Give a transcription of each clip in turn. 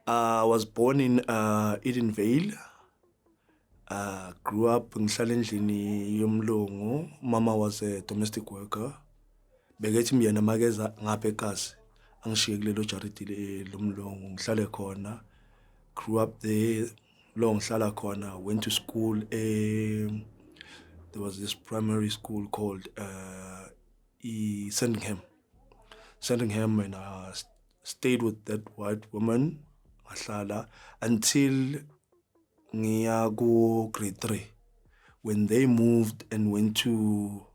I was born in Edenvale. Grew up ngihlala endlini yomlungu. Mama was a domestic worker. Bekethi yena makeza ngapha ekasi angishiye kulelo jaridi lomlungu ngihlale khona. Grew up there, lo ngihlala khona, went to school, there was this primary school called E Sandringham. Sandringham, and I stayed with that white woman, ngahlala until ngiya ku grade 3 when they moved and went to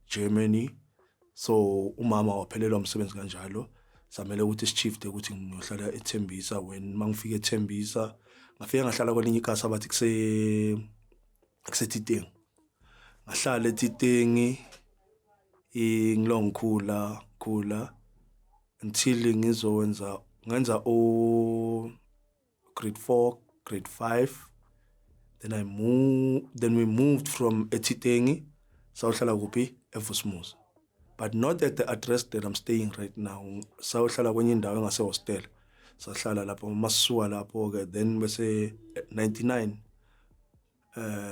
Germany. So umama waphelelwa umsebenzi kanjalo, samele ukuthi sishifte ukuthi ngiyohlala eThembisa. When mangifika eThembisa, ngafika ngahlala kwelinye ikasi abathi kuseTiteng. Ngahlala eTiteng, ngilo ngikhula khula until ngizowenza ngenza u grade 4, grade 5. Then we moved from eTiteng, sawuhlala kuphi? eVusumuzi, but not at the address that I'm staying right now. Sawuhlala kwenye indawo engase hostel, sahlala lapho. Masisuka lapho ke, then bese 99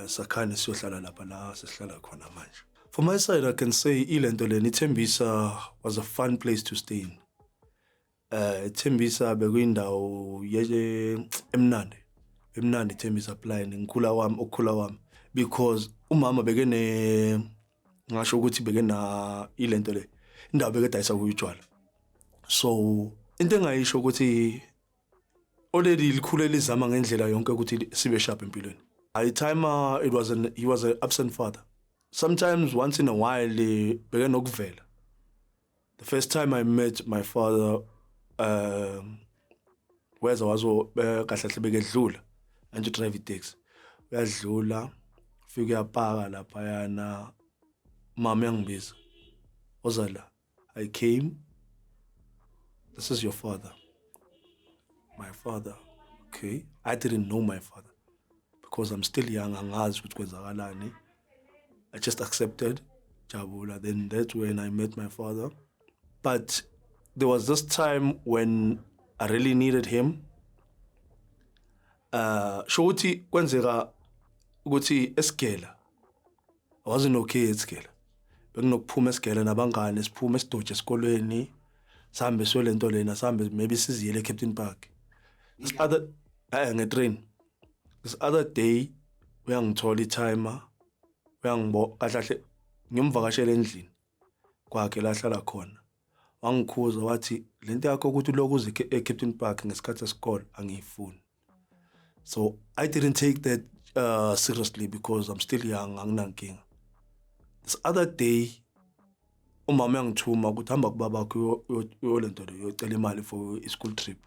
sakhane siyohlala lapha la sesihlala khona manje. For my side, I can say ilento leni, iThembisa was a fun place to stay in. iThembisa bekuyindawo ye emnandi, emnandi iThembisa Plein ngikhula kwami, ukukhula kwami, because umama bekene, ngasho ukuthi bekena ilento le indawo bekedayisa kuyo utshwala. So into engayisho ukuthi already likhule lizama ngendlela yonke ukuthi sibe sharp empilweni. I timer, it was an he was an absent father. Sometimes, once in a while, beke nokuvela. The first time I met my father, weza wazo kahle kahle bekedlula anti drive itaxi, uyadlula, fika uyapaka laphayana. Mama yangibiza, "Oza la." I came. "This is your father." My father? Okay, I didn't know my father because I'm still young, angazi ukuthi kwenzakalani. I just accepted, jabula. Then that's when I met my father. But there was this time when I really needed him. Sho ukuthi kwenzeka ukuthi esigela, I wasn't okay esigela. Bekunokuphuma esigela nabangane, siphume sidoje esikolweni, sihambe siyo lento lena, sihambe maybe siziyele eCaptain Park. This other ngetrain. This other day uyangithola i-timer, uyangibo kahle kahle, ngiyomvakashela endlini kwakhe la ahlala khona. Wangikhuza wathi, "Lento yakho ukuthi lokhu uze eCaptain Park ngesikhathi sesikole angiyifuni." So I didn't take that seriously because I'm still young, anginankinga. This other day umama uyangithuma ukuthi, "Hamba kubaba wakho, uyolento le, uyocela imali for i-school trip."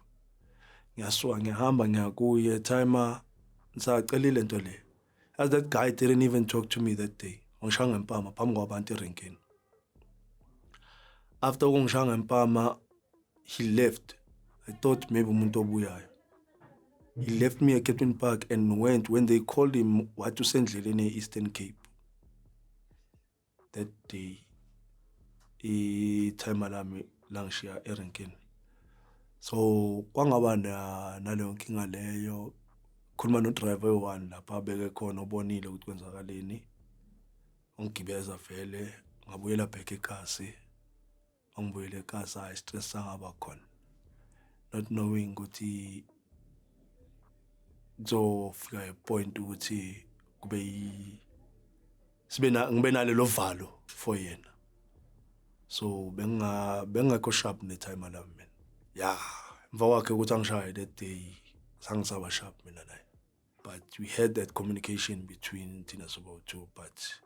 Ngiyasuka, ngiyahamba, ngiyakuye timer, ngisacelile lento le. As that guy didn't even talk to me that day. Wangishaya ngempama phambi kwabantu erenkini. After ukungishaya ngempama, he left. I thought maybe umuntu obuyayo. He left me at Captain Park and went. When they called him, wathi usendleleni e-Eastern Cape. That day i-timer lami langishiya erenkini. So kwangaba naleyo nkinga leyo. Khuluma no driver oyi-one lapha abeke khona, ubonile ukuthi kwenzakaleni. Wangigibeza vele, ngabuyela back ekasi. Mangibuyela ekasi, hayi, stress sangaba khona. Not knowing ukuthi kuzofika a point ukuthi kube sibe na ngibe nalelo valo for yena. So bengingekho sharp ne-timer lami mina. Yeah, emva kwakhe ukuthi angishaye that day, sangisaba sharp mina naye. But we had that communication between thina sobawu-two, but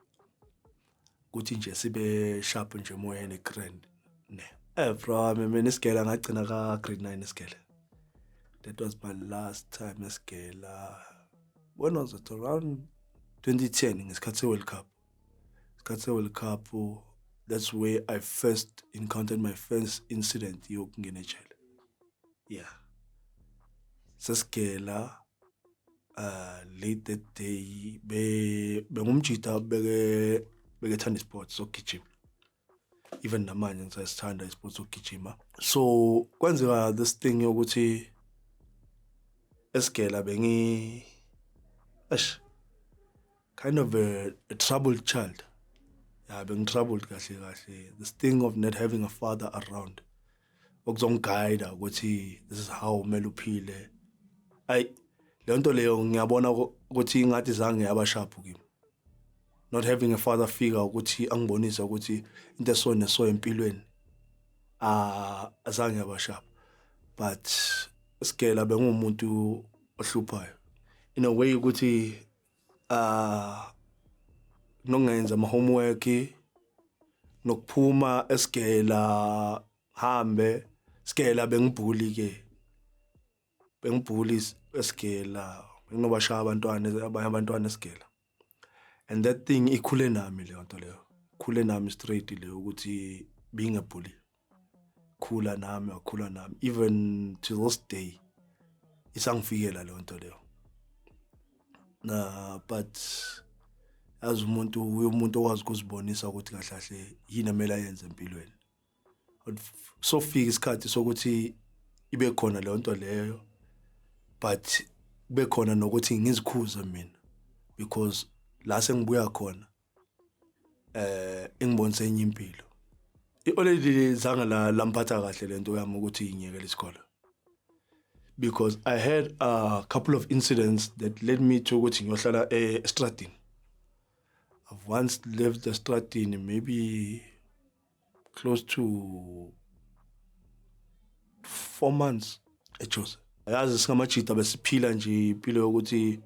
kuthi nje sibe sharp nje emoyeni, grand ne. Bro, mina isigela ngagcina ka grade 9 isigela. That was my last time esigela. When was it? Around 2010, ngesikhathi se-World Cup. Isikhathi se-World Cup, that's where I first encountered my first incident yokungena ejele. Yeah. Sesigela, late that day, be bengumjita beke bekethanda isport sokugijima. Even namanje ngisasithanda isport sokugijima. So kwenzeka this thing yokuthi Esigela bengi eish, kind of a troubled child. Yeah, bengi troubled kahle kahle. This thing of not having a father around okuzongiguide ukuthi this is how kumele uphile, ayi, leyo nto leyo ngiyabona ukuthi ingathi zange yaba sharp kimi, not having a father figure ukuthi angibonise ukuthi into eso neso empilweni, ah, azange yaba sharp. But esigela bengumuntu ohluphayo in a way ukuthi nokungenza ama homework, nokuphuma esigela, hambe sigela, bengibully ke, bengibully esigela, benginobashaya abantwana, abanye abantwana esigela. And that thing ikhule nami, leyo nto leyo khule nami straight leyo, ukuthi being a bully khula nami, wakhula nami. Even to this day isangifikela leyo nto leyo na. But as umuntu, umuntu okwazi ukuzibonisa ukuthi kahle kahle yini emele ayenze empilweni, sofika isikhathi sokuthi ibe khona leyo nto leyo, but kube khona nokuthi ngizikhuze mina, because la sengibuya khona ingibonise enye impilo. I-already zange la lamphatha kahle lento yami ukuthi ngiyekele isikole, because I had a couple of incidents that led me to ukuthi ngiyohlala estradini. I've once lived estradini maybe close to 4 months eJozi. Yazi, singamajita besiphila nje impilo yokuthi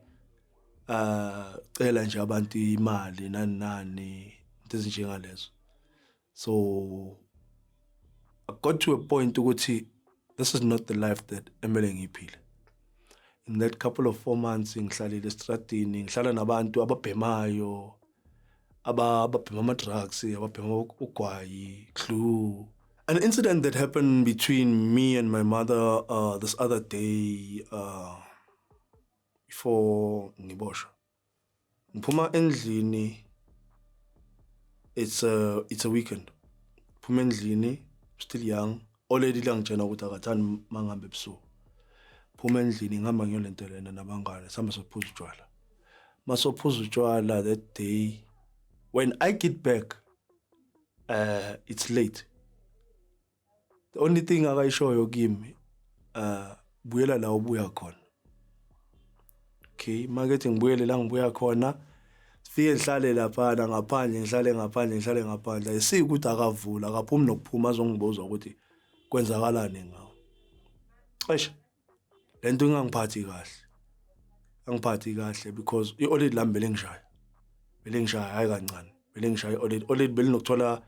cela nje abantu imali, nani nani, into ezinjengalezo. So I got to a point ukuthi this is not the life that emele ngiyiphile. In that couple of 4 months ngihlalile estradini, ngihlala nabantu ababhemayo, ababhema ama-drugs, ababhema ugwayi, glue. An incident that happened between me and my mother this other day, before ngiboshwa, ngiphuma endlini, it's a weekend, phuma endlini, still young already, la ngitshena ukuthi akathandi mangihambe ebusuku. Phuma endlini, ngihamba ngiyolento lena nabangane, sihamba sophuza utshwala. Masophuza utshwala that day, when I get back, it's late. The only thing akayishoyo kimi, "Buyela la ubuya khona." Okay, makethi ngibuyele la ngibuya khona, sifike ngihlale laphana ngaphandle, ngihlale ngaphandle, ngihlale ngaphandle, ayisiki ukuthi akavula, akaphumi nokuphuma azongibuza ukuthi kwenzakalani ngawo. Eish, lento ingangiphathi kahle, angiphathi kahle, because i-old lami belingishaya, belingishaya hayi kancane, belingishaya i-old. Old belinokuthola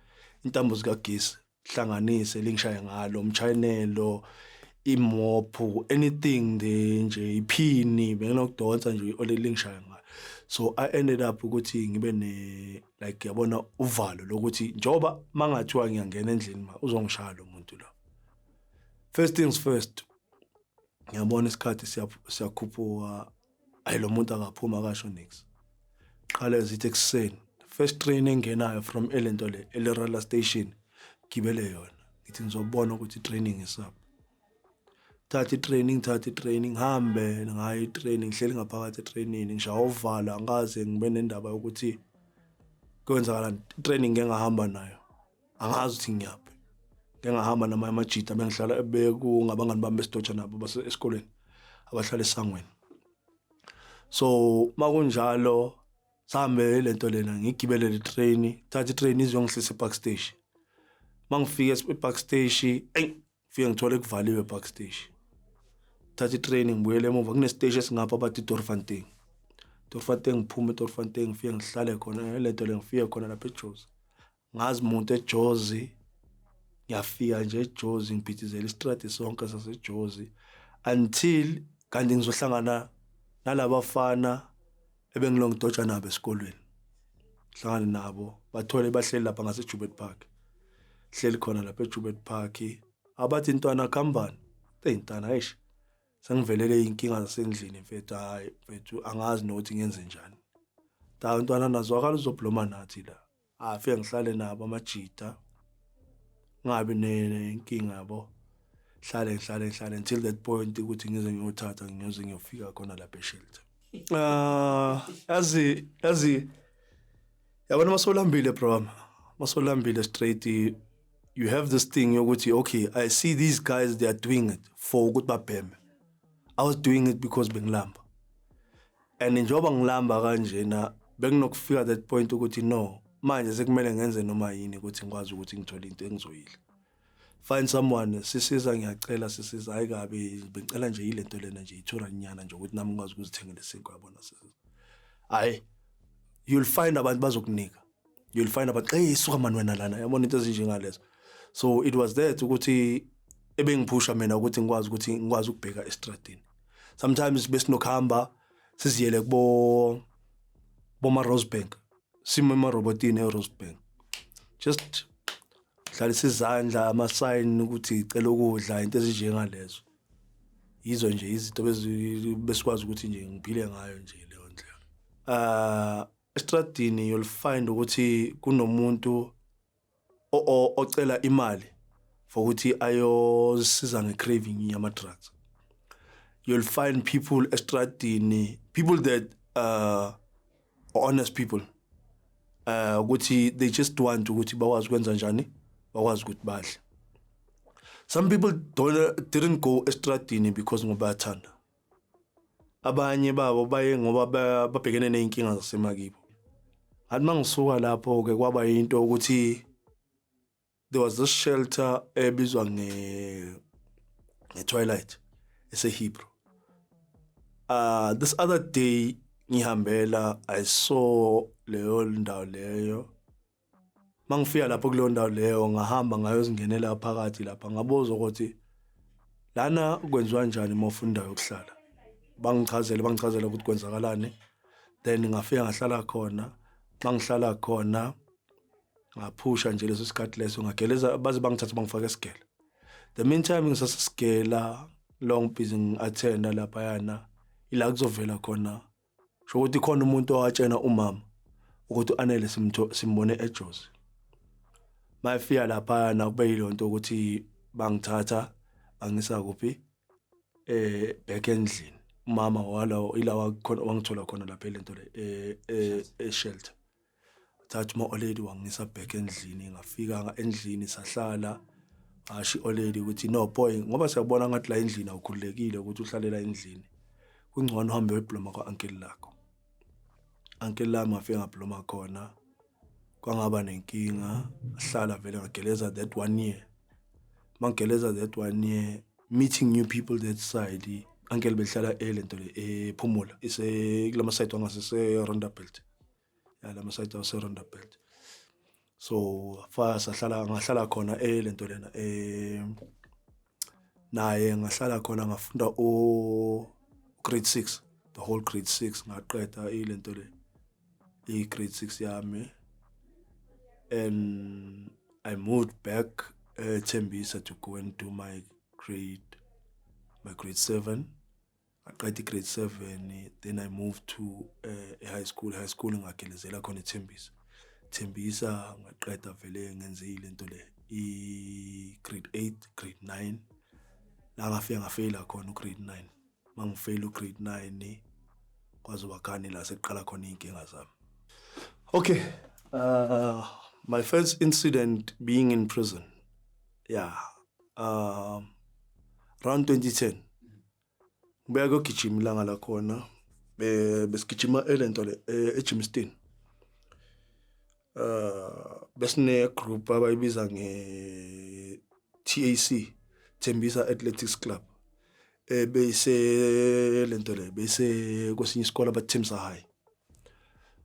intambo zikagesi, hlanganise, lingishaye ngalo umchayinelo, imophu, anything nje, iphini benginokudonsa nje, i-old lingishaya ngayo. So I ended up ukuthi ngibe ne, like, yabona, uvalo lokuthi njengoba mangathiwa ngiyangena endlini, ma uzongishaya lo muntu lo. First things first, ngiyabona isikhathi siyakhuphuka, ayi, lo muntu akaphuma, akasho nix. Qala zithi ekuseni, first train engenayo from elento le eLerala station, gibele yona. Ngithi ngizobona ukuthi i-training isaphi. Thatha i-training, thatha i-training, hambe ngayo i-training, ngihleli ngaphakathi etrainini, ngishaya uvalo, angikaze ngibe nendaba yokuthi kwenzakalani. I-training ngeke ngahamba nayo, angazi ukuthi ngiyaphi. Ngeke ngahamba namanye amajita bengihlala bekungabangani bami besidoja nabo base esikolweni abahlala esangweni. So makunjalo, sihambe lento lena, ngigibele le train, thatha i-train izongihlisa e-Park Station. Mangifika e-Park Station, eyi, fike ngithole kuvaliwe e-Park Station. Thatha i-train, ngibuyele emuva, kunesiteshi esingapha abathi Doornfontein. Doornfontein, ngiphume eDoornfontein, ngifike ngihlale khona lento le, ngifike khona lapha eJozi. Ngazi umuntu eJozi, ngiyafika nje eJozi, ngiphithizela istradi sonke saseJozi until kanti ngizohlangana nalabafana ebengilongidoja nabo esikolweni. Hlangane nabo, bathole bahleli lapha ngase Joubert Park. Hleli khona lapha eJoubert Park. Abathi, "Ntwana, khambani." Hey ntwana, eish. Sengivelele inkinga zasendlini mfethu, hayi mfethu, angazi nokuthi ngenze njani. Ta ntwana, nazwakala uzobloma nathi la. Afike ngihlale nabo amajita. Ngabi nenkinga yabo. Hlale ngihlale ngihlale until that point ukuthi ngize ngiyothatha, ngiyoze ngiyofika khona lapha eshelter. Ah, yazi yabona, masolambile bro, masolambile straight, you have this thing yokuthi, okay, I see these guys, they are doing it for ukuthi babheme. I was doing it because bengilamba, and njengoba ngilamba kanjena, benginokufika that point ukuthi no, manje sekumele ngenze noma yini ukuthi ngikwazi ukuthi ngithole into engizoyidla. Find someone, "Sisiza, ngiyacela sisiza, hayi kabi, bengicela nje ilento lena nje, i-2 rand nyana nje, ukuthi nami ngikwazi ukuzithengela isinkwa, yabona sisiza." Hayi, you'll find abantu bazokunika, you'll find abantu, "Hey, suka mani wena lana," yabona, into ezinjengalezo. So it was that ukuthi ebengiphusha mina ukuthi ngikwazi ukubheka estradini. Sometimes besinokuhamba siziyele kubo boma Rosebank, sime emarobotini eRosebank, just hlalisa izandla, ama-sign ukuthi icela ukudla, into ezinjengalezo. Yizo nje izinto besikwazi ukuthi nje ngiphile ngayo nje leyo ndlela. Estradini you'll find ukuthi kunomuntu ocela imali for ukuthi ayosiza nge-craving yama-drugs. You'll find people estradini, people that are honest people, ukuthi they just want ukuthi bakwazi ukwenza njani, bakwazi ukuthi badle. Some people don't didn't go estradini because ngoba bayathanda. Abanye babo baye ngoba babhekene nezinkinga zasemakibo. Ngathi mangisuka lapho ke, kwaba into ukuthi there was this shelter ebizwa nge Twilight eseHebrew. This other day ngihambela, I saw leyo ndawo leyo. Mangifika lapho kuleyo ndawo leyo, ngahamba ngayozingenela phakathi lapha, ngabuza ukuthi lana kwenziwa kanjani uma ufuna indawo yokuhlala. Bangichazela ukuthi kwenzakalani, then ngafika ngahlala khona. Mangihlala khona, ngaphusha nje leso sikhathi leso, ngageleza baze bangithatha bangifaka esigela. The meantime ngisasesigela, long busy ngi-attenda laphayana, ila kuzovela khona sho ukuthi khona umuntu owatshena umama ukuthi uAnele simtho simbone eJozi. Mayifika laphayana, kube yilonto ukuthi bangithatha bangisa kuphi, back endlini. Umama wala ila khona wangithola khona lapha lento le e shelter, thatha uma already wangisa back endlini. Ngafika endlini, sahlala. Asho already ukuthi, "No boy, ngoba siyabona ngathi la endlini awukhululekile ukuthi uhlale la endlini, kungcono uhambe uyobloma kwa uncle lakho." Uncle lami, ngafika ngabloma khona, kwangaba nenkinga. Hlala vele, ngageleza that one year. Mangigeleza that one year, meeting new people that side. Uncle behlala elento le ephumula, ise kulama side wangasese Rondebult, ya, lama side wase Rondebult. So fa sahlala, ngahlala khona elento lena naye, ngahlala khona, ngafunda o grade 6, the whole grade 6. Ngaqeda ilento le, i grade 6 yami, and I moved back eThembisa to go and do my grade 7. Ngaqeda i-grade 7, then I moved to high school. High school ngagelezela khona eThembisa. Thembisa ngaqeda vele, ngenze lento le, i-grade 8, grade 9. La ngafika ngafeyila khona u-grade 9. Mangifeyila u-grade 9, kwazoba khani la sekuqala khona iy'nkinga zami. Okay, my first incident being in prison, yeah, around 2010, ngibuya kuyogijima ilanga lakhona, besigijima elento le eGermiston. Besine group abayibiza nge TAC, Thembisa Athletics Club, beyise lento le, beyise kwesinye isikole abathi Thembisa High.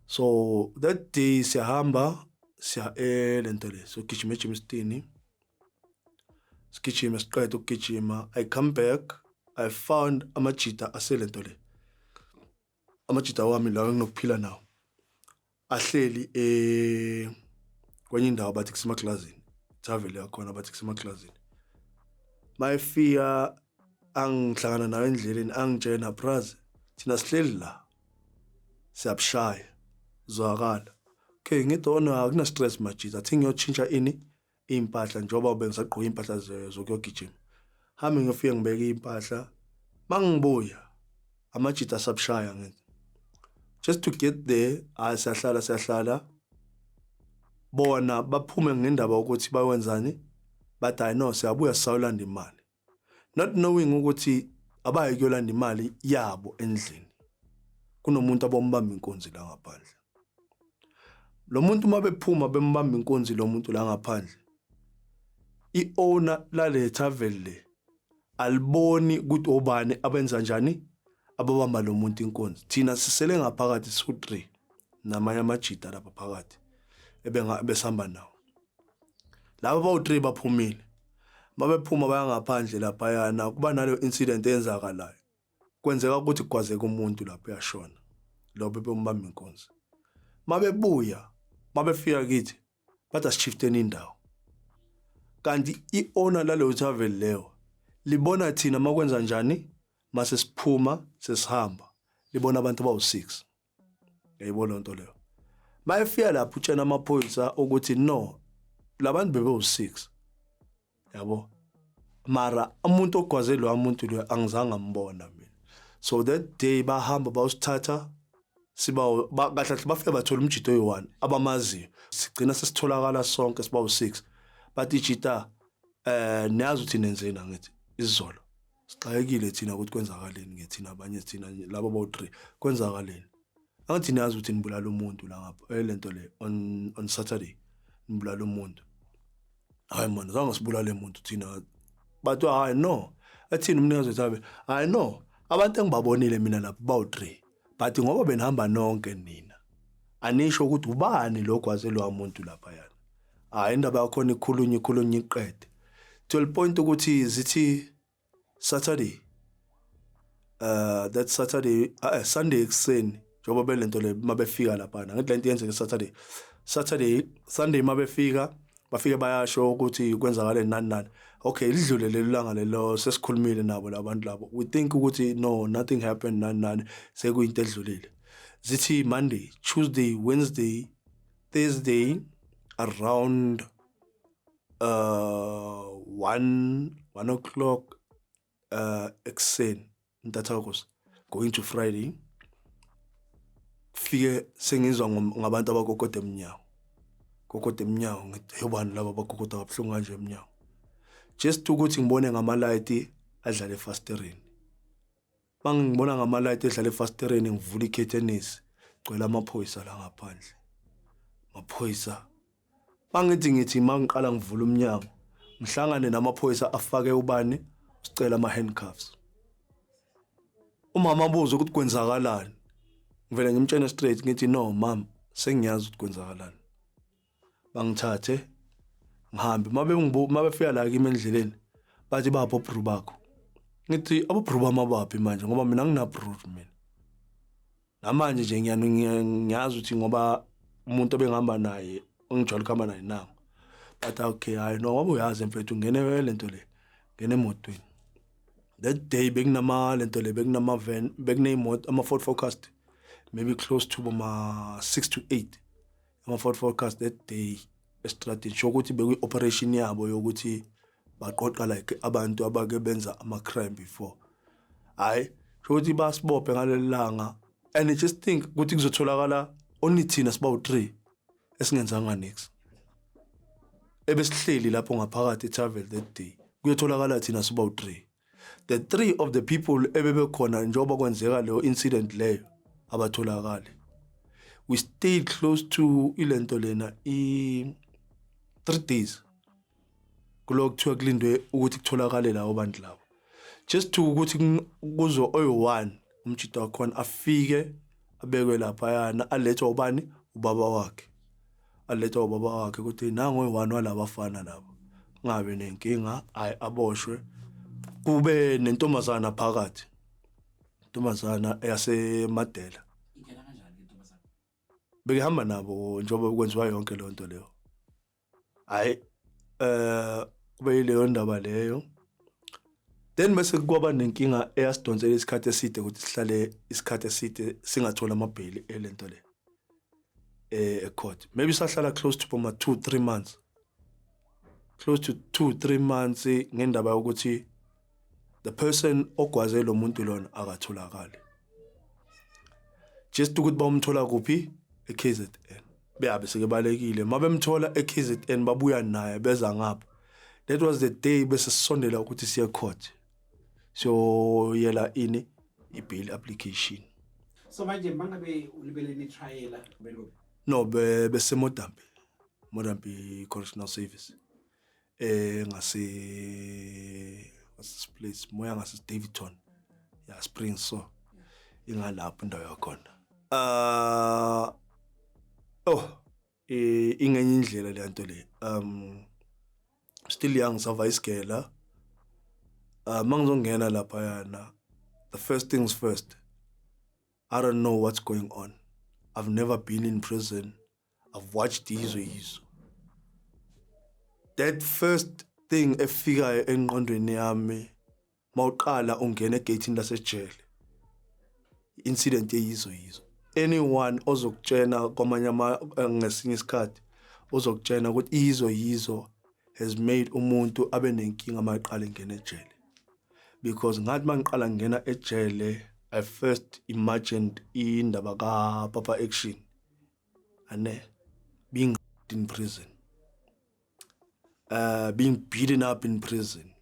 So that day siyahamba siya elento le, sogijima eGermiston, sigijima, siqeda ukugijima, I come back, I found amajita aselento le, amajita wami lawa enginokuphila nawo, ahleli kwenye indawo bathi kusemaklazini, tavern yakhona bathi kusemaklazini. Mayifika angihlangana nayo endleleni, angitshena, "Braz, thina sihleli la, siyabushaya zwakala." Okay, ngithi, "Ona akuna stress majita, athi ngiyotshintsha ini, impahla," njengoba bengisagqoka impahla zokuyogijima. Hambe ngiyofika ngibeke impahla. Mangibuya amajita asabushaya ngithi. Just to get there, hayi, siyahlala, siyahlala. Bona baphume ngendaba ukuthi bayenzani, bathi, "Hayi no, siyabuya, sisawulanda imali," not knowing ukuthi abayi kuyolanda imali yabo endlini, kunomuntu abombamba inkunzi la ngaphandle. Lo muntu uma bephuma bembamba inkunzi lo muntu la ngaphandle, i-owner lale tavern le aliboni ukuthi obani abenza njani ababamba lo muntu inkunzi. Thina sisele ngaphakathi su-3 namanye amajita lapha phakathi ebenga besihamba nawo. Laba bawu-3 baphumile. Mabephuma baya ngaphandle laphayana, kuba naleyo incident eyenzakalayo. Kwenzeka ukuthi kugwazeka umuntu lapho, uyashona lo bebembamba inkunzi. Mabebuya, mabefika kithi, bathi asishifteni indawo, kanti i-owner laleyo tavern leyo libona thina makwenza njani mase siphuma sesihamba, libona abantu abawu-6. Yayibona loo nto leyo. Mayefika lapho utshena amaphoyisa ukuthi no, labantu bebewu-6, yabo, mara umuntu ogwaze lo muntu lo angizange ambona mina. So that day bahamba bayosithatha siba kahle kahle, bafike bathola umjito oyi-1 abamaziyo. Sigcina sesitholakala sonke siba u-6. Bathi, "Jita, niyazi ukuthi nenzeni?" Angithi izolo sixakekile thina ukuthi kwenzakaleni ngethina abanye, thina laba bawu-3, kwenzakaleni? Angithi niyazi ukuthi nibulala umuntu la ngapha lento le on Saturday nibulala umuntu. Hayi man, zange sibulale umuntu thina. Bathi, "Hayi no." Athini umnikazi wethabe? "Hayi no, abantu engibabonile mina lapho bawu-3, but ngoba benihamba nonke nina, anisho ukuthi ubani lo gwazelwa umuntu lapha yana." Hayi, indaba yakhona ikhulunywa, ikhulunywa, iqede to the point ukuthi zithi Saturday, that Saturday, Sunday ekuseni, njengoba belento le, mabefika lapha, ngithi lento yenzeke Saturday, Sunday mabefika, bafike bayasho ukuthi kwenzakale nani nani. Okay, lidlule lelo langa lelo, sesikhulumile nabo labantu labo, we think ukuthi no, nothing happened, nani nani, sekuyinto edlulile. Zithi Monday, Tuesday, Wednesday, Thursday, around 1 o'clock ekuseni, intathakusa going to Friday, fike sengizwa ngabantu abakokoda eminyango, kokoda eminyango. Ngithi, "Yobani laba abakokoda kabuhlungu kanje eminyango?" Just ukuthi ngibone ngamalayithi adlala efasitereni. Mangibona ngamalayithi edlala efasitereni, ngivula ikhethenisi, gcwele amaphoyisa la ngaphandle, maphoyisa. Mangithi ngithi mangiqala ngivula umnyango, ngihlangane namaphoyisa afake ubani sicela ama handcuffs. Umama abuza ukuthi kwenzakalani, ngivele ngimtshene straight, ngithi, "No mam, sengiyazi ukuthi kwenzakalani." Bangithathe ngihambe. Mabe mabefika la kimi endleleni, bathi, "Bapho bru bakho?" Ngithi, "Abo-bru bami abaphi manje? Ngoba mina nginabru mina namanje nje ngiyazi ukuthi ngoba umuntu obengihamba naye, engijwayele ukuhamba naye nango." But okay, hayi no, ngoba uyazi mfethu, ungene lento le, ngene emotweni. That day bekunama lento le, bekunama van, bekuneyimoto, ama Ford Focus, maybe close to boma 6 to 8 ama Ford Focus that day estradini, sho ukuthi bekuyi operation yabo yokuthi baqoqa like abantu abake benza ama crime before. Hayi, sho ukuthi basibophe ngaleli langa and just think ukuthi kuzotholakala only thina siba u3 esingenzanga nix, ebesihleli lapho ngaphakathi e-tavern that day. Kuyotholakala thina siba u3, the three of the people ebebekhona njengoba kwenzeka leyo incident leyo abatholakali. We stayed close to ilento lena i 3 days kuloko kuthiwa kulindwe ukuthi kutholakale labo bantu labo, just to ukuthi kuzo oyi-one umjita wakhona afike abekwe laphayana, alethwa ubani, ubaba wakhe, alethwa ubaba wakhe ukuthi nangu oyi-one walabafana labo, kungabi nenkinga. Hayi, aboshwe, kube nentombazana phakathi, intombazana eyaseMadela. Ingena kanjani ke intombazana? Bekehamba nabo njengoba kwenziwa yonke leyo nto leyo. Hayi, kube yileyo ndaba leyo. Then bese kwaba nenkinga eyasidonsela isikhathi eside ukuthi sihlale isikhathi eside singathola amabheli elento le ecourt. Maybe sahlala close to boma 2 3 months, close to 2 3 months, ngendaba yokuthi The person ogwaze lo muntu lona akatholakali, just ukuthi bamthola kuphi eKZN, beyabe sekebalekile. Mabemthola eKZN, babuya naye, beza ngapha. That was the day bese sisondela ukuthi siye court, siyoyela ini, i-bail application. So manje mangabe ulibele ni-trial belikuphi? No, beseModambi, Modambi Correctional Service, ngase, what's this place, moya ngase Daveyton, ya, Springs. So ingalapho indawo yakhona. Oh, ingenye indlela le nto le. Still young, sava isigela. Mangizongena lapha yana, the first things first, I don't know what's going on. I've never been in prison. I've watched Yizo Yizo. That first thing efikayo engqondweni yami mawuqala ungena egate lasejele, incident yeYizo Yizo. Anyone ozokutshena kwamanye ama, ngesinye isikhathi uzokutshena ukuthi Yizo Yizo has made umuntu abe nenkinga maqala engena ejele, because ngathi mangiqala ngena ejele, I first imagined indaba ka Papa Action ane being in prison, being beaten up in prison,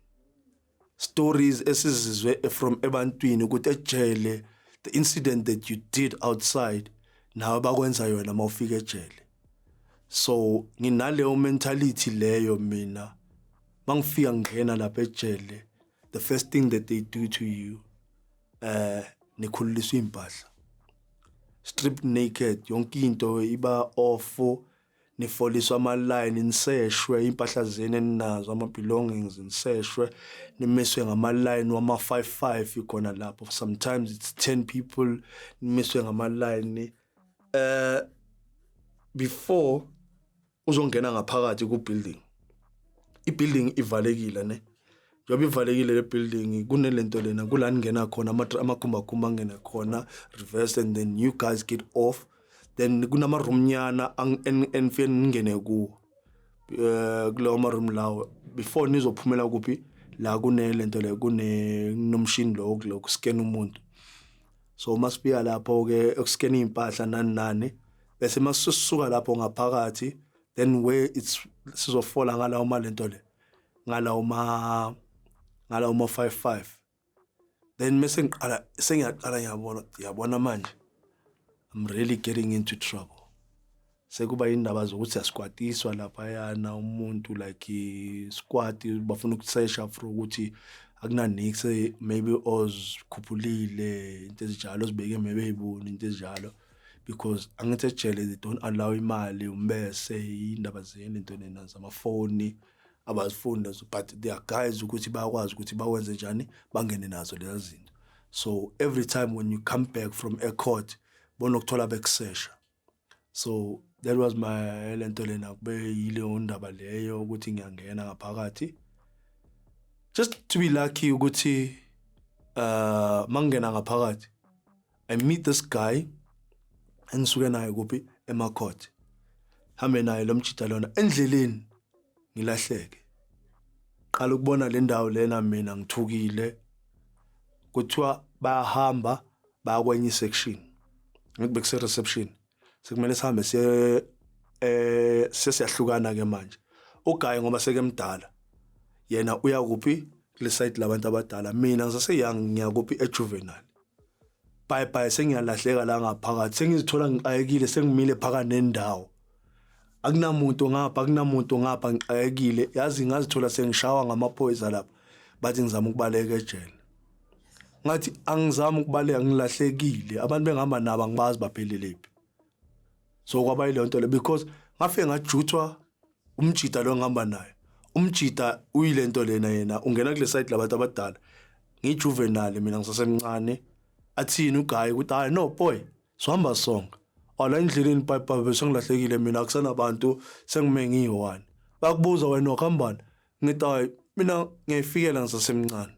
stories esizizwe from ebantwini ukuthi ejele, the incident that you did outside, nawe bakwenza yona mawufika ejele. So nginaleyo mentality leyo mina. Mangifika ngena lapha ejele, the first thing that they do to you, nikhululiswa impahla, strip naked, yonke into iba off, nifoliswa ama-line, niseshwe impahla zenu eninazo, ama-belongings, niseshwe, nimiswe ngama-line wama-5 5 khona lapho. Sometimes it's 10 people, nimiswe ngama-line before uzongena ngaphakathi ku-building. I-building ivalekile, ne? Njengoba ivalekile le building, kunelento lena kula ningena khona, amagumbagumba angena khona reverse, and then you guys get off. Then kunama-room nyana enifike ningene kuwo, kulawo ma-room lawo, before nizophumela kuphi, la kunelento le, kunomshini lo woku-scan umuntu. So masifika lapho ke uku-scan impahla, nani nani, bese masisuka lapho ngaphakathi, then where it's sizofola ngalawo malento le, ngalawo ma 55. Then mase ngiqala, sengiyaqala ngiyabona, yabona manje I'm really getting into trouble. Sekuba indaba zokuthi siyasikwatiswa laphayana, umuntu like squat, bafuna ukusesha for ukuthi akunanix, maybe ozikhuphulile, into ezinjalo, ozibeke maybe eyibuni, into ezinjalo, because angithi ejele they don't allow imali, umbese, indaba zenu, into nena zamafoni abazifuni lezo. But there are guys ukuthi bayakwazi ukuthi bawenze njani, bangene nazo lezi zinto. So every time when you come back from a court, bonokuthola bekusesha. So that was my lento lena, kube yileyo ndaba leyo ukuthi ngiyangena ngaphakathi. Just to be lucky ukuthi mangena ngaphakathi, I meet this guy engisuke naye kuphi, emacourt, hambe naye lo mjida lona endleleni, ngilahleke, qala ukubona le ndawo lena. Mina ngithukile, kuthiwa bayahamba baya kwenye section, ngithi bekuse reception, sekumele sihambe siye, sesiyahlukana ke manje. Ugayi ngoba sekemdala yena, uya kuphi, kule side labantu abadala. Mina ngisase young, ngiyakuphi, ejuvenile. Bye bye, sengiyalahleka la ngaphakathi, sengizithola ngixakekile, sengimile phakathi nendawo, akunamuntu ngapha, akunamuntu ngapha, ngixakekile yazi. Ngazithola sengishawa ngamaphoyisa lapha, bathi ngizama ukubaleka ejele. Ngathi angizami ukubaleka, ngilahlekile, abantu bengihamba nabo angibazi baphelele phi. So kwaba yileyo nto le, because ngafike ngajuthwa umjida lo ngihamba naye. Umjida uyilento lena, yena ungena kule side labantu abadala, ngijuvenile mina, ngisasemncane. Athini uguy ukuthi, "Hayi no boy, sohamba sonke ala endleleni." Bye bye, bese ngilahlekile mina, akusanabantu, sengime ngiyi-one. Bakubuza, "Wena ukuhambani?" Ngithi, "Hayi, mina ngiyayifikela, ngisasemncane."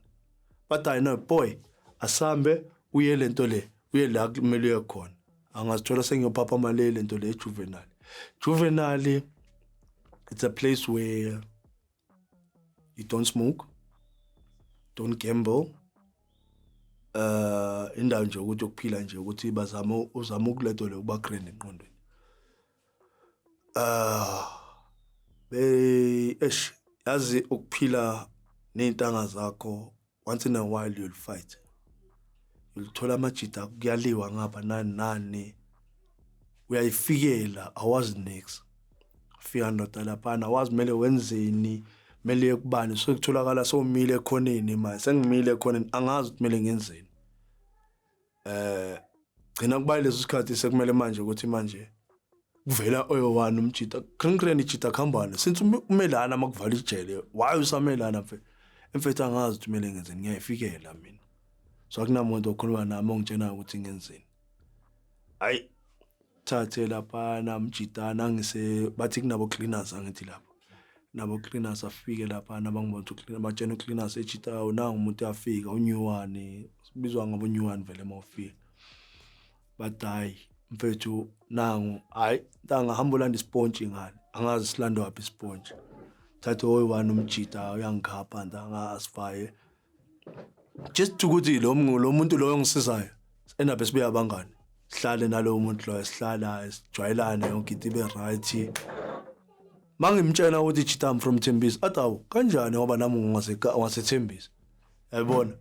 Bathi, "Hayi no boy, asambe, uye lento le, uye la kumele uye khona." Angazithola sengiyophaphama le lento le, juvenile. Juvenile, it's a place where you don't smoke. Don't gamble. Indawo nje ukuthi ukuphila nje ukuthi bazama uzama ukuletha le kuba grand enqondweni. Be eish, yazi ukuphila nezintanga zakho, once in a while you'll fight. Ulithola amajita, kuyaliwa ngapha, nani nani, uyayifikela, awazi nix. Fika ndoda laphana, awazi kumele wenzeni, kumele kubani, sekutholakala sowumile ekhoneni. Manje sengimile ekhoneni, angazi ukuthi kumele ngenzeni. Gcina kuba leso sikhathi sekumele manje ukuthi manje kuvela oyo-one umjita, krin ijita kuhambane since umelana makuvala ijele. Why usamelana mfe? Emfethu, angazi ukuthi kumele ngenzeni, ngiyayifikela mina, so akunamuntu okhuluma nami ongitshena ukuthi ngenzeni. Hayi, thathe laphana mjitana ngise bathi kunabo cleaners, angithi lapho nabo cleaners, afike laphana bangibona ukuthi cleaner, batshena ucleaners ejita, nangu umuntu uyafika, unyuwani, sibizwa ngabo nyuwani vele mawufika. Bathi hayi mfethu, nangu, hayi ntanga, hamba ulanda ispontshi ngale. Angazi silandwa waphi ispontshi. Thathe oyi-one umjita, uyangikhapha ntanga, asifaye just ukuthi lo muntu loyo ongisizayo endabe sibe abangani, sihlale nalowo muntu loyo, sihlala sijwayelane, yonke into ibe right. Mangimtshela ukuthi jita, I'm from Thembisa, athi awu, kanjani, ngoba nami ngingasethembisa, yayibona.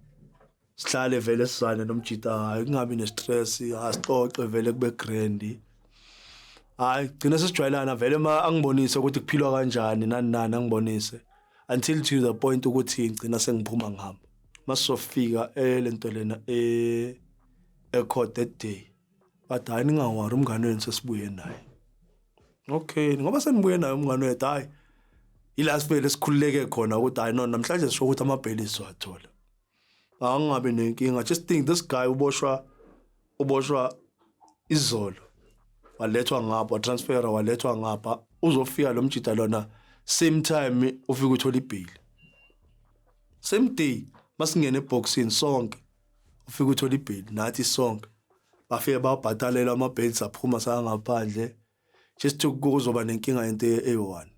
Sihlale vele sizane nomjita, hayi kungabi nestress, asixoxe vele kube grand. Hayi, gcina sesijwayelana vele, ma angibonise ukuthi kuphilwa kanjani, nani nani, angibonise until to the point ukuthi ngicina sengiphuma ngihamba. Masizofika elento lena e-court that day, bathi hayi, ningawari, umngane wenu sesibuye naye. Okay, ngoba senibuye naye umngane wethu, hayi ila sivele sikhululeke khona ukuthi hayi no, namhlanje sisho ukuthi amabheli siwathola, angingabi nenkinga. Just think, this guy uboshwa izolo, walethwa ngapha, watransfera, walethwa ngapha, uzofika lo mjida lona same time ufika uthola ibheli same day. Masingene eboxini sonke, ufika uthola ibheli, nathi sonke bafike babhatalela amabheli, saphuma sangaphandle. Just to kuzoba nenkinga into eyi-one,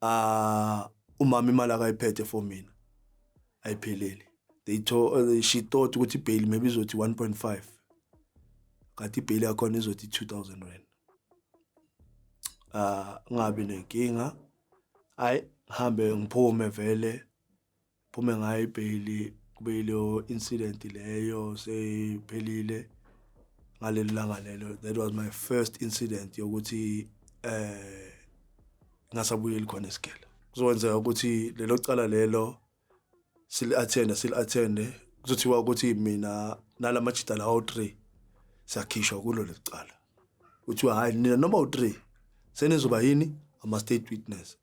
ah, umama imali akayiphethe for mina ayipheleli. They told, she thought ukuthi ibail maybe izothi 1.5, kanti ibail yakhona izothi R2000. Ah, ngabi nenkinga, hayi ngihambe ngiphume vele, phume ngayo ibail, kube yileyo incident leyo seyiphelile ngaleli langa lelo. That was my first incident yokuthi ngasabuyeli khona esigela. Kuzokwenzeka ukuthi lelo cala lelo sili-attende, sili-attende, kuzothiwa ukuthi mina nalamajita lawo 3 siyakhishwa kulo lecala. Kuthiwa hayi, nina noma u3 senizoba yini, ama state witness.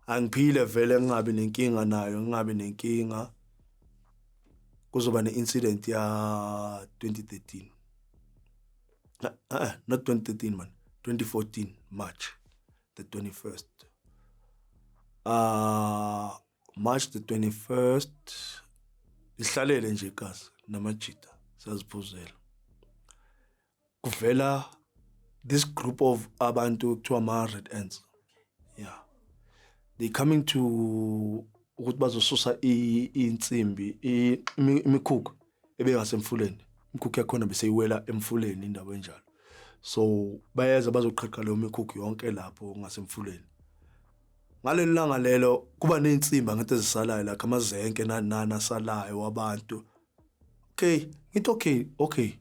Angiphile vele, ngingabi nenkinga nayo, ngingabi nenkinga. Kuzoba ne-incident ya 2013, not 2013 man, 2014 March the 21st. March the 21st, ihlalele nje igazi namajita, siyaziphuzela, kuvela this group of abantu kuthiwa ama-Red Ants. Yeah, they coming to ukuthi bazosusa insimbi, imikhukhu ebengasemfuleni, imikhukhu yakhona beseyiwela emfuleni, indawo enjalo. So bayeza bazoqhaqha leyo mikhukhu yonke lapho ngasemfuleni. Ngaleli langa lelo kuba ney'nsimbi angithi ezisalayo, like amazenke nani nani asalayo abantu. Okay, ngithi okay,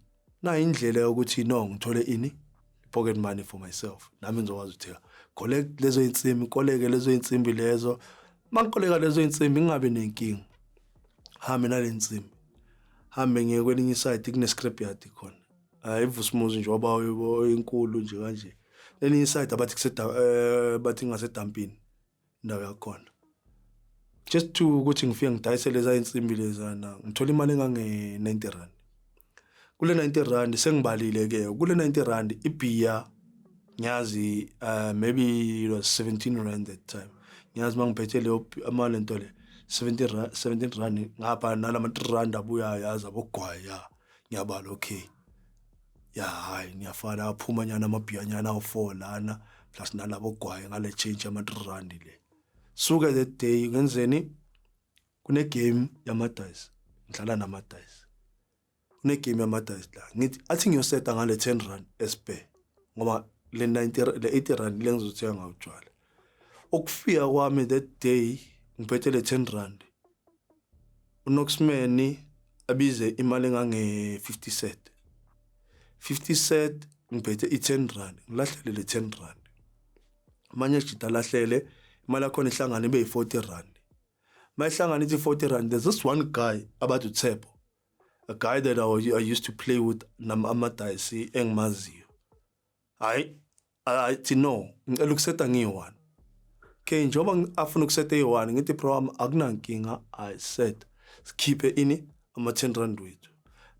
nayi indlela yokuthi no ngithole ini, pocket money for myself, nami ngizokwazi ukuthenga. Collect lezo insimbi, koleke lezo insimbi lezo. Mangikoleka lezo insimbi, ngingabi nenkinga, hambe nale nsimbi, hambe ngiye kwelinye iside, kune scrap yard khona, hayi iVusimuzi nje waba inkulu nje kanje. Lelinye iside abathi kuseda, bathi ngasedampini indawo yakhona. Just to ukuthi ngifike ngidayise leza insimbi lezana, ngithola imali engange R90. Kule R90 sengibalile ke, kule R90 ibhiya ngiyazi, maybe it was R17 that time. Ngiyazi mangiphethe leyo amali lento le, R70, R17 ngapha nalama R3 abuyayo, yazi abogwaya, ngiyabala, okay ya, hayi ngiyafana, aphuma nyana amabhiyanyana awu4 lana plus nalabo gwayi ngale change ama R3 le. Suke that day ngenzeni? Kune game yamadayisi, ngidlala namadayisi. Kune game yamadayisi la, ngithi athi ngiyoseta ngale 10 rand e-spare, ngoba le 90, le 80 rand le ngizothenga ngawutshwala. Ukufika kwami that day ngiphethe le 10 rand, uNoxman abize imali engange 50 cent, 50 cent. Ngiphethe i-10 rand, ngilahlele le 10 rand. Manje jita lahlele imali yakhona, ihlangana ibe yi-40 rand. Mayihlangana ithi 40 rand, there's this one guy abathi uTshepo, a guy that I used to play with amadayisi engimaziyo. Hayi, athi, "No, ngicela ukuseta ngiyi-one." Okay, njengoba afuna ukuseta eyi-one, ngithi, "Bro wami, akunankinga." I said sikhiphe ini, ama-10 rand wethu.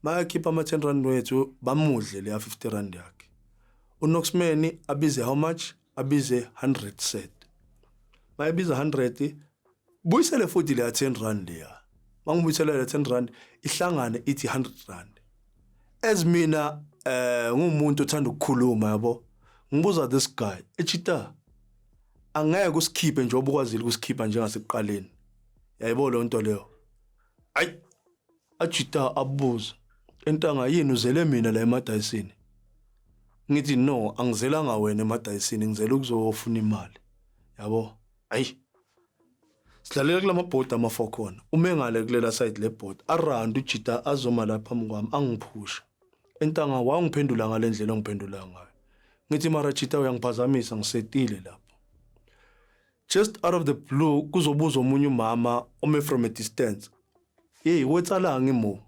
Mayakhipha ama-10 rand wethu, bamudle leya 50 rand yakhe. UNoxman abize how much? Abize 100 cent. Mayabiza 100, buyisele futhi leya 10 rand leya. Mangibuyisele le 10 rand, ihlangane ithi 100 rand. As mina ngumuntu othanda ukukhuluma, yabo, ngibuza this guy echita, "Angeke usikhiphe njengoba ukwazile ukusikhipha njengasekuqaleni, yayibo leyo nto leyo?" Ayi, ajita abuza, "Entanga, yini uzele mina la emadayisini?" Ngithi, "No, angizelanga wena emadayisini, ngizele ukuzofuna imali, yabo." Ayi, sidlalela kulamabhodi ama-four khona, ume ngale kulela side lebhodi around. Ujita azoma la phambi kwami, angiphusha, "Entanga, wangiphendula ngale ndlela ongiphendula ngayo?" Ngithi, "Mara jita, uyangiphazamisa, ngisetile lapho." Just out of the blue kuzobuza omunye umama ome from a distance, "Hey, wetsalanga imo?"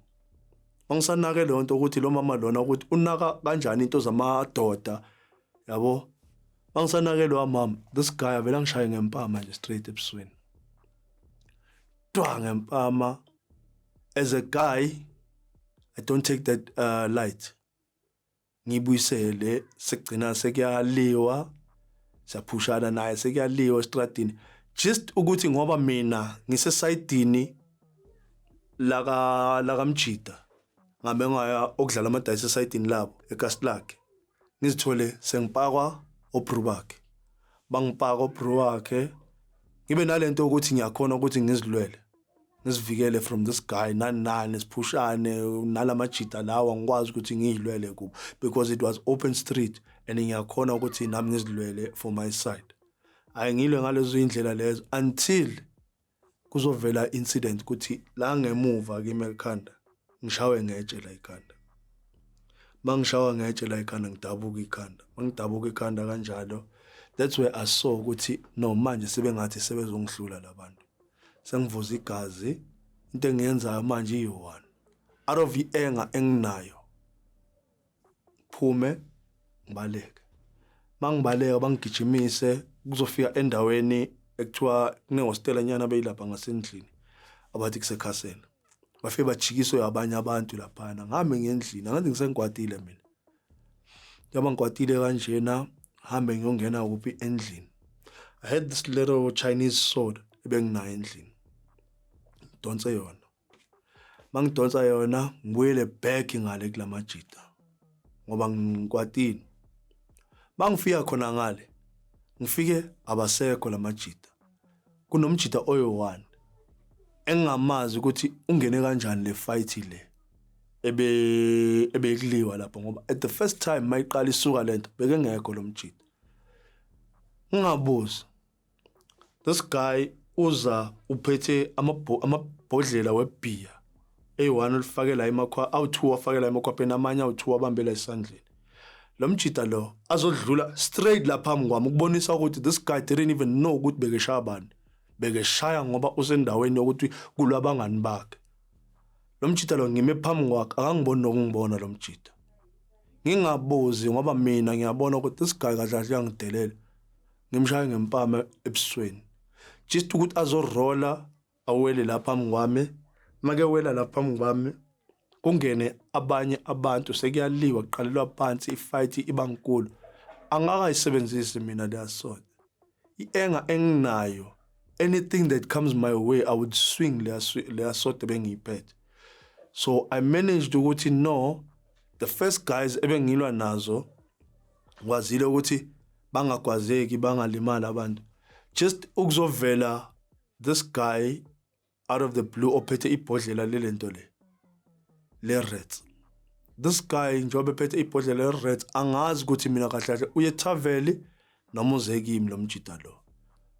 Angisanake leyo nto ukuthi lo mama lona ukuthi unaka kanjani into zamadoda, yabo. Angisanake lo mama, this guy avela ngishaye ngempama nje straight ebusweni, twa ngempama. As a guy, I don't take that light. Ngibuyisele, sekugcina sekuyaliwa, siyaphushana naye, sekuyaliwa estradini, just ukuthi ngoba mina ngisesayidini laka lakamjida, ngabe ngaya okudlala amadayisi esayidini labo ekasi lakhe, ngizithole sengipakwa obru bakhe, bangipaka obru wakhe. Ngibe nalento ukuthi ngiyakhona ukuthi ngizilwele, ngizivikele from this guy, nani nani, siphushane nalamajita lawa, ngikwazi ukuthi ngiyilwele kubo because it was open street and ngiyakhona ukuthi nami ngizilwele for my side. Hayi, ngilwe ngalezo indlela lezo until kuzovela incident ukuthi la ngemuva kimi ekhanda ngishawe ngetshe la ikhanda. Mangishawa ngetshe la ikhanda, ngidabuka ikhanda. Mangidabuka ikhanda kanjalo, that's where I saw ukuthi no, manje sebengathi sebezongihlula labantu, sengivuza igazi. Into engiyenzayo manje iyi-one, out of i-anger enginayo, phume ngibaleke. Mangibaleka, bangigijimise, kuzofika endaweni ekuthiwa kunehostela nyana beyilapha ngasendlini abathi kusekhasela. Bafike bajikiswe abanye abantu laphana. Ngihambe ngendlini, angathi ngisengikwatile mina. Njengoba ngikwatile kanjena, hambe ngiyongena kuphi? Endlini. I had this little Chinese sword ebenginayo endlini, ngidonse yona. Mangidonsa yona, ngibuyele back ngale kulamajita ngoba ngikwatile. Mangifika khona ngale, ngifike abasekho lamajita, kunomjita oyi-one engingamazi ukuthi ungene kanjani le fight le ebe ebekuliwa lapho, ngoba at the first time mayiqala isuka lento bekengekho lo mjita. Ngingabuzi, this guy uza uphethe amabhodlela webhiya eyi-one, ulifake la emakhwa awu-two, wafake la emakhwapheni, amanye awu-two abambe la esandleni. Lo mjita lo azodlula straight la phambi kwami, ukubonisa ukuthi this guy didn't even know ukuthi bekeshaya bani, bekeshaya ngoba usendaweni yokuthi kulwa abangani bakhe. Lo mjita lo, ngime phambi kwakhe, akangiboni nokungibona lo mjita. Ngingabuzi ngoba mina ngiyabona ukuthi this guy kahle kahle uyangidelela. Ngimshaya ngempama ebusweni, just ukuthi azorola awele la phambi kwami. Make wela la phambi kwami, kungene abanye abantu, sekuyaliwa, kuqalelwa phansi, ifight iba nkulu. Angakayisebenzisi mina leya sword. I-anger enginayo, anything that comes my way, I would swing leya sword ebengiyiphethe. So I managed ukuthi no, the first guys ebengilwa nazo, ngikwazile ukuthi bangagwazeki, bangalimali abantu, just ukuzovela this guy. Out of the blue ophethe ibhodlela lelento le le-Reds. This guy, njengoba ephethe ibhodlela le-Reds, angazi ukuthi mina kahle kahle uye tavern noma uze kimi. Lo mjida lo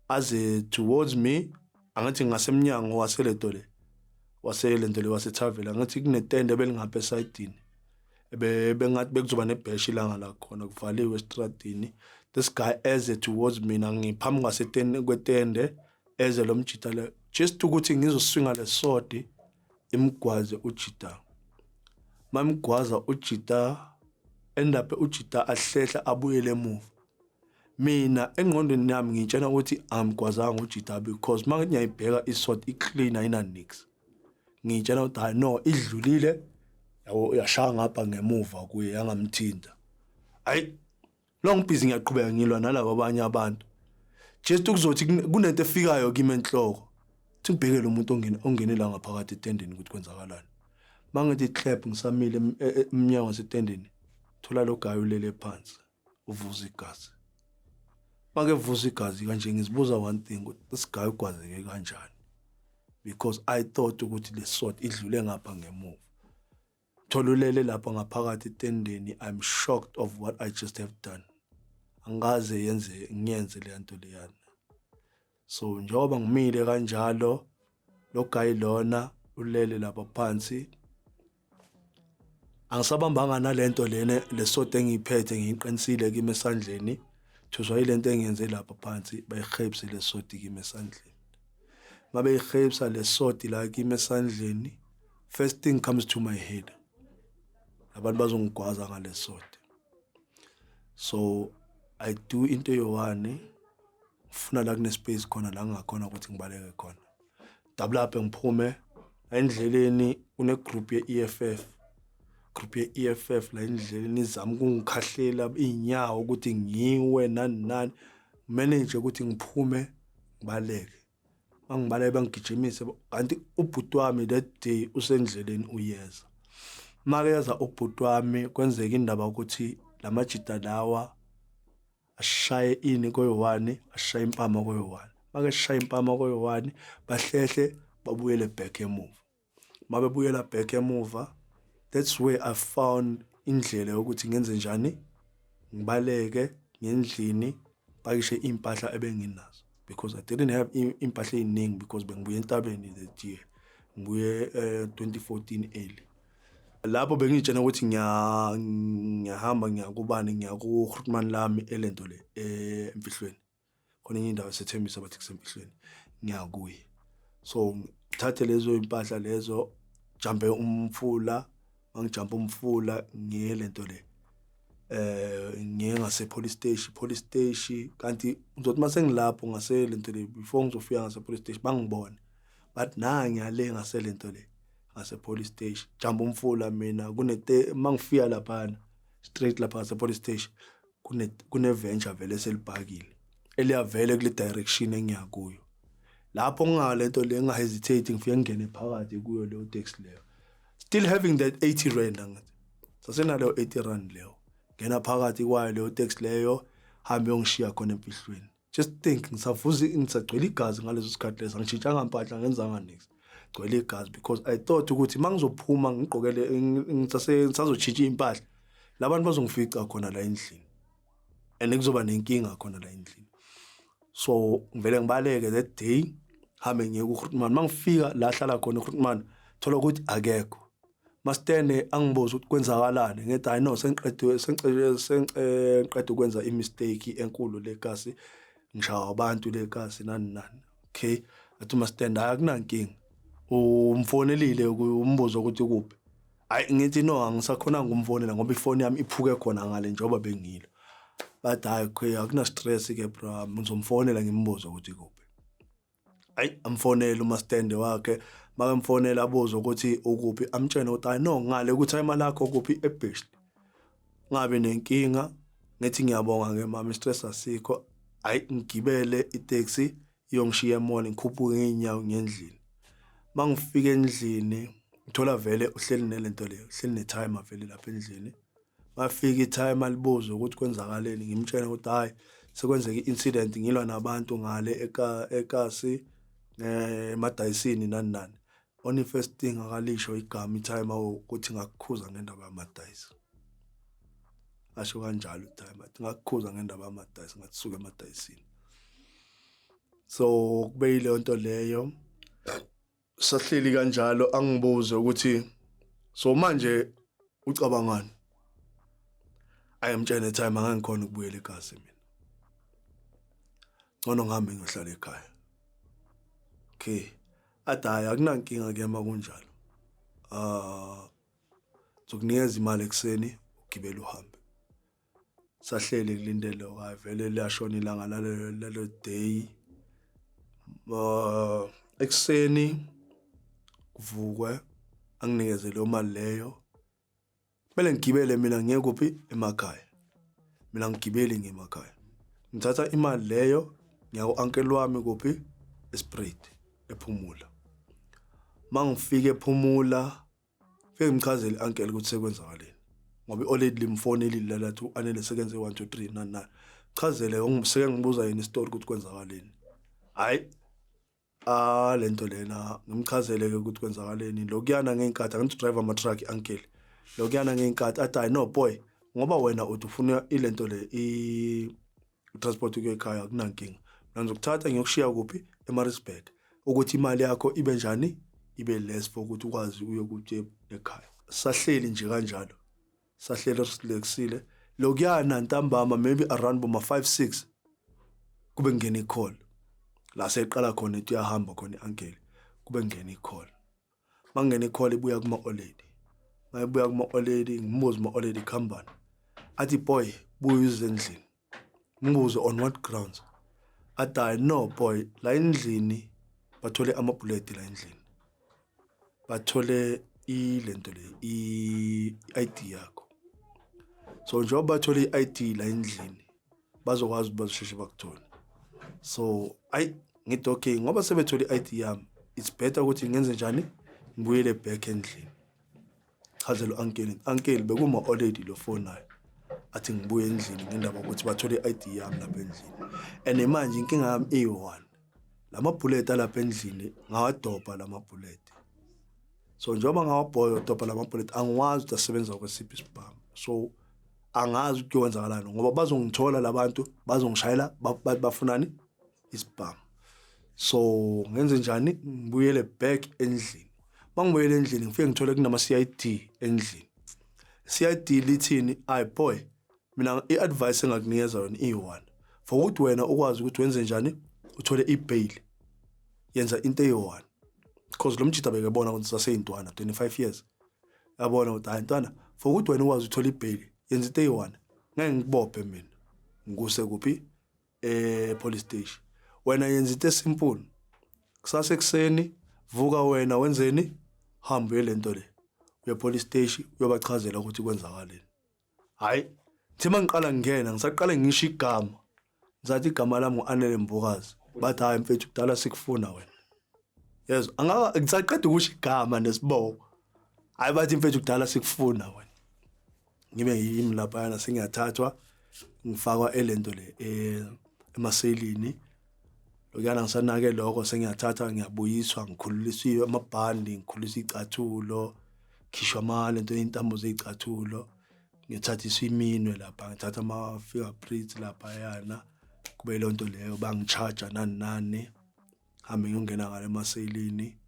aze towards me, angathi ngasemnyango waselento le, waselento le, wasethaveli. Angathi kunetende belingapha esayidini, bengathi bekuzoba nebheshi ilanga la khona, kuvaliwe estradini. This guy eze towards mina, ngiphambi kwasetende kwetende. Eze lo mjida le just ukuthi ngizoswinga le sword, imgwaze ujida. Mamgwaza ujida, end up ujida ahlehla, abuyele emuva. Mina engqondweni yami ngitshena ukuthi angimgwazanga ujida, because uma ngiyayibheka isword i-clean, ayina nix. Ngitshena ukuthi hayi no, idlulile yabo, yashaya ngapha ngemuva kuye, yangamthinta. Hayi lo, ngibhizi ngiyaqhubeka ngilwa nalabo abanye abantu. Just ukuzothi kunento efikayo kimi enhloko, thi ngibheke lo muntu ongene la ngaphakathi etendeni ukuthi kwenzakalani. Mangithi clap, ngisamile emnyango wasetendeni, thola lo guy ulele phansi, uvuza igazi. Make vuza igazi kanje, ngizibuza one thing, ukuthi this guy ugwazeke kanjani, because I thought ukuthi le sword idlule ngapha ngemuva. Thola ulele lapha ngaphakathi etendeni. I'm shocked of what I just have done. Angikaze yenze ngiyenze le nto leyana. So njengoba ngimile kanjalo, lo guy lona ulele lapha phansi, angisabambanga nalento lena, lesword engiyiphethe ngiyiqinisile kimi esandleni. Thuswa yilento engiyenze lapha phansi, bayihebise lesword kimi esandleni. Mabeyihebisa lesword la kimi esandleni, first thing comes to my head, abantu bazongigwaza ngalesword. So I do into eyi-one, ngifuna la kune space khona la ngingakhona ukuthi ngibaleke khona, double up, ngiphume endleleni. Kune group ye-EFF, group ye-EFF la endleleni izama ukungikhahlela iy'nyawo ukuthi ngiwe, nani nani, manage ukuthi ngiphume ngibaleke. Mangibaleke bangigijimise, kanti ubhuti wami that day usendleleni uyeza. Makeza ubhuti wami, kwenzeka indaba ukuthi lamajida lawa ashaye ini koyi-one, ashaye impama koyi-one. Make sishaye impama koyi-one, bahlehle babuyele back emuva. Mabebuyela back emuva, that's where I found indlela yokuthi ngenze njani, ngibaleke ngendlini, pakishe iy'mpahla ebenginazo, because I didn't have iy'mpahla ey'ningi, because bengibuye entabeni that year, ngibuye 2014 early. Lapho bengiy'tshena ukuthi ngiyahamba ngiyakubani, ngiyaku-grootman lami elento le emfihlweni khona, enye indawo esethembisa bathi kusemfihlweni, ngiyakuye. So ngithathe lezo impahla lezo, jumpe umfula. Mangijumpa umfula, ngiye lento le, ngiye ngase police station. Police station, kanti ngizothi mase ngilapho ngase lento le, before ngizofika ngase police station, bangibone, bathi na ngiyale ngase lento le, ngase police station. Jump umfula mina, kunete mangifika laphana straight lapha ngase police station, kune venture vele selibhakile eliyavele kule direction engiya kuyo. Lapho ngingalento le, ngingahesitate, ngifike ngingene phakathi kuyo leyo taxi leyo, still having that R80. Angithi sasenaleyo R80 leyo, ngena phakathi kwayo leyo taxi leyo, hambe yongishiya khona emfihlweni. Just think, ngisavuza, ngisagcwele igazi ngaleso sikhathi leso, angishintshanga mpahla, ngenzanga niks, gcwele igazi, because I thought ukuthi mangizophuma ngigqokele ngisazotshintsha impahla, labantu bazongifica khona la endlini and kuzoba nenkinga khona la endlini. So ngivele ngibaleke that day, hambe ngiye ku-Grootman. Mangifika la hlala khona uGrootman, thola ukuthi akekho. Masitene angibuza ukuthi kwenzakalani, ngithi hayi no, sengiqediwe, sengiqeda ukwenza i-mistake enkulu lekasi, ngishawa abantu lekasi, nani nani. Okay, athi masitende, hayi akunankinga, umfonelile umbuzo ukuthi kuphi? Hayi, ngithi no, angisakhonanga ukumfonela ngoba ifoni yami iphuke khona ngale njengoba bengilo. Bathi hayi okay, akuna stress ke bro, ngizomfonela ngimbuze ukuthi kuphi. Hayi, amfonele umastende wakhe. Makemfonela abuze ukuthi ukuphi, amtshene ukuthi hayi no, ngale ukuthi imali yakho kuphi eBhishley, ngabe nenkinga. Ngithi ngiyabonga ke mama, istress asikho. Hayi, ngigibele itaxi iyongishiya emall, ngikhuphuke ngeenyawo ngendlini. Mangifika endlini, ngithola vele uhleli nelento leyo, uhleli netimer vele lapha endlini. Mafika itimer libuze ukuthi kwenzakaleni, ngimtshele ukuthi hayi, sekwenzeka i-incident, ngilwa nabantu ngale ekasi. Emadayisini nani nani. Only first thing akalisho igama i-timer ukuthi ngakukhuza ngendaba yamadayisi. Asho kanjalo i-timer, athi ngakukhuza ngendaba yamadayisi, ngathi suka emadayisini. So kube yileyo nto leyo, sahleli kanjalo, angibuze ukuthi so manje ucabangani. Ayemtshene time angangikhona ukubuyela ekhasi, mina ngcono ngihambe ngiyohlala ekhaya. Okay, athi hayi, akunankinga ke makunjalo, ah, zokunikeza imali ekuseni, ugibele uhambe. Sahlele kulindele, hayi vele liyashona ilanga lalo day. Ekuseni kuvukwe, anginikeze leyo mali leyo, kumele ngigibele mina ngiye kuphi? Emakhaya. Mina ngigibeli ngemakhaya, ngithatha imali leyo ngiya ku-uncle wami kuphi? eSpruit, ephumula. Mangifika ephumula, fike ngichazele i-uncle ukuthi sekwenzakaleni, ngoba i-old lady limfonelile lathi u-Anele sekenze 1 2 3 nani nani. Chazele, seke ngibuza yena isitori ukuthi kwenzakaleni. Hayi, ah, lento lena ngimchazele ke ukuthi kwenzakaleni lokuyana ngeenkathi angithi drive ama truck uncle lokuyana ngeenkathi. Athi hayi, no boy, ngoba wena uthi ufuna ilento le, i transport ukuya ekhaya, akunankinga, mina ngizokuthatha ngiyokushiya kuphi? eMaritzburg, ukuthi imali yakho ibe njani, ibe less for ukuthi ukwazi uye kuthi ekhaya. Sahleli nje kanjalo, sahleli relaxile lokuyana. Ntambama, maybe around boma 5 6, kube ngena i-call la seqala khona ethi uyahamba khona i-uncle. Kube ngena i-call, mangena i-call ibuya kuma old lady. Mayibuya kuma old lady, ngimbuze uma old lady khambani, athi boy, buya uze endlini. Ngibuze on what grounds, athi hayi, no boy, la endlini bathole amabhuleti, la endlini bathole ilento le, i-ID yakho. So njengoba bathole i-ID la endlini, bazokwazi ukuthi bazosheshe bakuthole. So ayi, ngithi okay, ngoba sebethole i-ID yami, it's better ukuthi ngenze njani? Ngibuyele back endlini, chazela u-uncle. Uncle, bekuma old lady lo fonayo, athi ngibuye endlini ngendaba ukuthi bathole i-ID yami lapha endlini, and manje inkinga yami iyi-one, lama bullet alapha endlini ngawadobha lama bullet. So njengoba ngawabhoya lama bullet, angiwazi ukuthi asebenza kwesiphi isibhamu, so angazi ukuthi kuyowenzakalani, ngoba bazongithola labantu, bazongishayela, bafunani? Isibhamu. So ngenze njani? Ngibuyele back endlini. Mangibuyele endlini, ngifike ngithole kunama CID endlini. CID lithini? Ay boy, mina i-advice engakunikeza yona iyi-one, for ukuthi wena ukwazi ukuthi wenze njani, uthole i-bail, yenza into eyi-one, because lo mjida bekebona ukuthi saseyintwana, 25 years, yabona ukuthi hayi ntwana, for ukuthi wena ukwazi uthola i-bail, yenza into eyi-one, ngeke ngikubophe mina ngikuse kuphi? Police station. Wena yenza into e-simple, kusasa ekuseni vuka wena, wenzeni? Hamba uye lento le, uye police station, uyobachazela ukuthi kwenzakaleni. Hayi, thi mangiqala ngingena, ngisaqale ngisho igama, ngisathi igama lami ngu-Anele Mbokazi, bathi hayi mfethu, kudala sikufuna wena. Yezwa, angaka ngisaqeda ukusho igama nesibongo, hayi, bathi mfethu, kudala sikufuna wena. Ngibe yimi laphayana, sengiyathathwa, ngifakwa elento le, emaselini lokuyana. Ngisanake lokho, sengiyathatha, ngiyabuyiswa, ngikhululisiwe amabhandi, ngikhulisa icathulo, khishwa ama lento, intambo zeyicathulo, ngithathiswa iminwe lapha, ngithatha ama-fingerprints laphayana. Kube leyo nto leyo, bangi-charge nani nani, hambe ngiyongena ngale emaselini.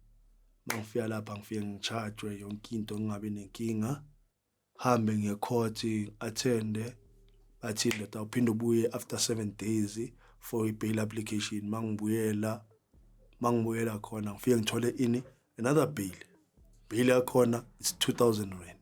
Mangifika lapha, ngifike ngi-charge yonke into, ngingabi nenkinga, hambe ngiye-court, attende. Bathi ndoda, uphinde ubuye after 7 days for i-bail application. Mangibuyela khona, ngifike ngithole ini? Another bail. Bail yakhona is R2000.